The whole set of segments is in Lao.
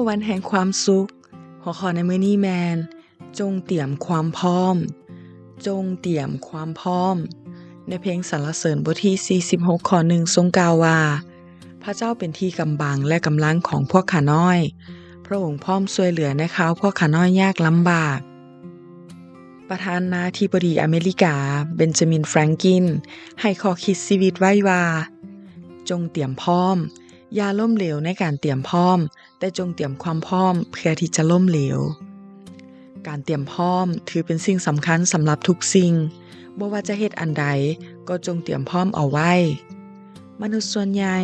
ວັນແຫ່ງຄວາມສຸກ. ຫົວຂໍ້ໃນມື້ນີ້ແມ່ນ ຈົ່ງຕຽມຄວາມພ້ອມ. ຈົ່ງຕຽມຄວາມພ້ອມ. ໃນເພງສັນລະເສີນບົດທີສີ່ສິບຫົກ ຂໍ້ໜຶ່ງ ຊົງກ່າວວ່າ, ພະເຈົ້າເປັນທີ່ກຳບັງ ແລະ ກຳລັງຂອງພວກຂ້ານ້ອຍ. ພະອົງພ້ອມຊ່ວຍເຫຼືອໃນຄາວພວກຂ້ານ້ອຍຍາກລຳບາກ. ປະທານາທິບໍດີອາເມລິກາ ເບນຈາມິນ ແຟຣງກິນ ໃຫ້ຂໍ້ຄິດຊີວິດໄວ້ວ່າ, ຈົ່ງຕຽມພ້ອມ. ຢ່າລົ້ມເຫຼວໃນການຕຽມພ້ອມ, ແຕ່ຈົ່ງຕຽມຄວາມພ້ອມເພື່ອທີ່ຈະລົ້ມເຫຼວ. ການຕຽມພ້ອມຖືເປັນສິ່ງສຳຄັນສຳລັບທຸກສິ່ງ. ບໍ່ວ່າຈະເຮັດອັນໃດ, ກໍຈົ່ງຕຽມພ້ອມເອົາໄວ້. ມະນຸດສ່ວນໃຫຍ່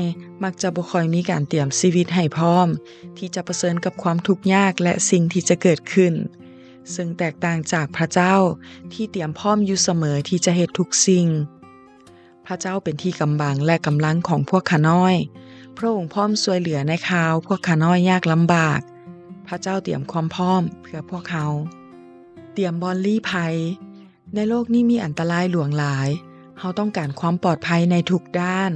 ມັກຈະບໍ່ຄ່ອຍມີການຕຽມຊີວິດໃຫ້ພ້ອມ ທີ່ຈະປະເຊີນກັບຄວາມທຸກຍາກ ແລະ ສິ່ງທີ່ຈະເກີດຂຶ້ນ, ເຊິ່ງແຕກຕ່າງຈາກພະເຈົ້າທີ່ຕຽມພ້ອມຢູ່ສະເໝີທີ່ຈະເຮັດທຸກສິ່ງ. ພະເຈົ້າເປັນທີ່ກຳບັງ ແລະ ກຳລັງຂອງພວກຂ້ານ້ອຍ. ພະອົງພ້ອມຊ່ວຍເຫຼືອໃນຄາວພວກຂ້ານ້ອຍຍາກລຳບາກ. ພະເຈົ້າຕຽມຄວາມພ້ອມເພື່ອພວກເຮົາ. ຕຽມບ່ອນລີ້ໄພ. ໃນໂລກນີ້ມີອັນຕະລາຍຫຼວງຫຼາຍ. ເຮົາຕ້ອງການຄວາມປອດໄພໃນທຸກດ້ານ.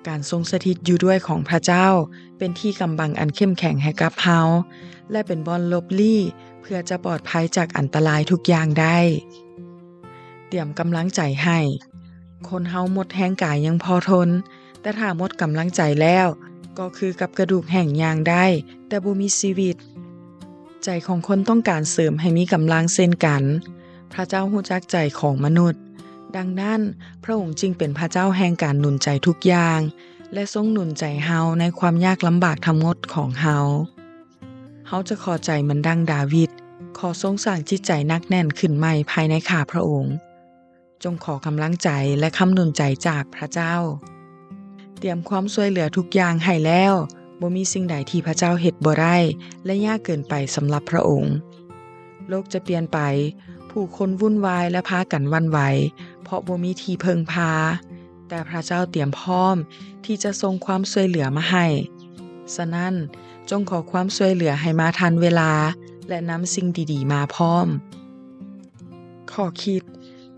ການຊົງສະຖິດຢູ່ດ້ວຍຂອງພະເຈົ້າເປັນທີ່ກຳບັງອັນເຂັ້ມແຂງໃຫ້ກັບເຮົາ ແລະ ເປັນບ່ອນຫຼົບລີ້ເພື່ອຈະປອດໄພຈາກອັນຕະລາຍທຸກຢ່າງໄດ້. ຕຽມກຳລັງໃຈໃຫ້. ຄົນເຮົາໝົດແຮງກາຍຍັງພໍທົນ, ແຕ່ຖ້າໝົດກຳລັງໃຈແລ້ວ, ກໍຄືກັບກະດູກແຫ້ງຍ່າງໄດ້, ແຕ່ບໍ່ມີຊີວິດ. ໃຈຂອງຄົນຕ້ອງການເສີມໃຫ້ມີກຳລັງເຊັ່ນກັນ. ພະເຈົ້າຮູ້ຈັກໃຈຂອງມະນຸດ. ດັ່ງນັ້ນ, ພະອົງຈຶ່ງເປັນພະເຈົ້າແຫ່ງການໜູນໃຈທຸກຢ່າງ ແລະ ຊົງໜູນໃຈເຮົາໃນຄວາມຍາກລຳບາກທັງໝົດຂອງເຮົາ. ເຮົາຈະຂໍໃຈເໝືອນດັ່ງດາວິດ, ຂໍຊົງສ້າງຈິດໃຈໜັກແໜ້ນຂຶ້ນໃໝ່ພາຍໃນຂ້າພະອົງ. ຈົ່ງຂໍກຳລັງໃຈ ແລະ ຄຳໜູນໃຈຈາກພະເຈົ້າ. ຕຽມຄວາມຊ່ວຍເຫຼືອທຸກຢ່າງໃຫ້ແລ້ວ, ບໍ່ມີສິ່ງໃດທີ່ພະເຈົ້າເຮັດບໍ່ໄດ້ ແລະ ຍາກເກີນໄປສຳລັບພະອົງ. ໂລກຈະປ່ຽນໄປ, ຜູ້ຄົນວຸ່ນວາຍ ແລະ ພາກັນຫວັ່ນໄຫວ ເພາະບໍ່ມີທີ່ເພິ່ງພາ. ແຕ່ພະເຈົ້າຕຽມພ້ອມທີ່ຈະສົ່ງຄວາມຊ່ວຍເຫຼືອມາໃຫ້. ສະນັ້ນ, ຈົ່ງຂໍຄວາມຊ່ວຍເຫຼືອໃຫ້ມາທັນເວລາ ແລະ ນຳສິ່ງດີໆມາພ້ອມ. ຂໍ້ຄິດ,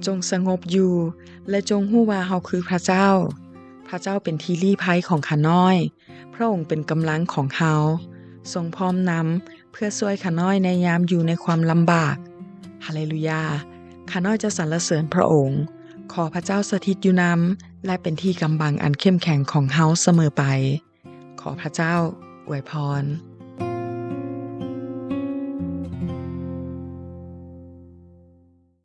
ຈົ່ງສະຫງົບຢູ່ ແລະ ຈົ່ງຮູ້ວ່າເຮົາຄືພະເຈົ້າ. ພະເຈົ້າເປັນທີ່ລີ້ໄພຂອງຂ້ານ້ອຍ. ພະອົງເປັນກຳລັງຂອງເຮົາ. ຊົງພ້ອມນຳ ເພື່ອຊ່ວຍຂ້ານ້ອຍໃນຍາມຢູ່ໃນຄວາມລຳບາກ. ຮາເລລູຢາ! ຂ້ານ້ອຍຈະສັນລະເສີນພະອົງ. ຂໍພະເຈົ້າສະຖິດຢູ່ນຳ ແລະ ເປັນທີ່ກຳບັງອັນເຂັ້ມແຂງຂອງເຮົາສະເໝີໄປ. ຂໍພະເຈົ້າອວຍພອນ.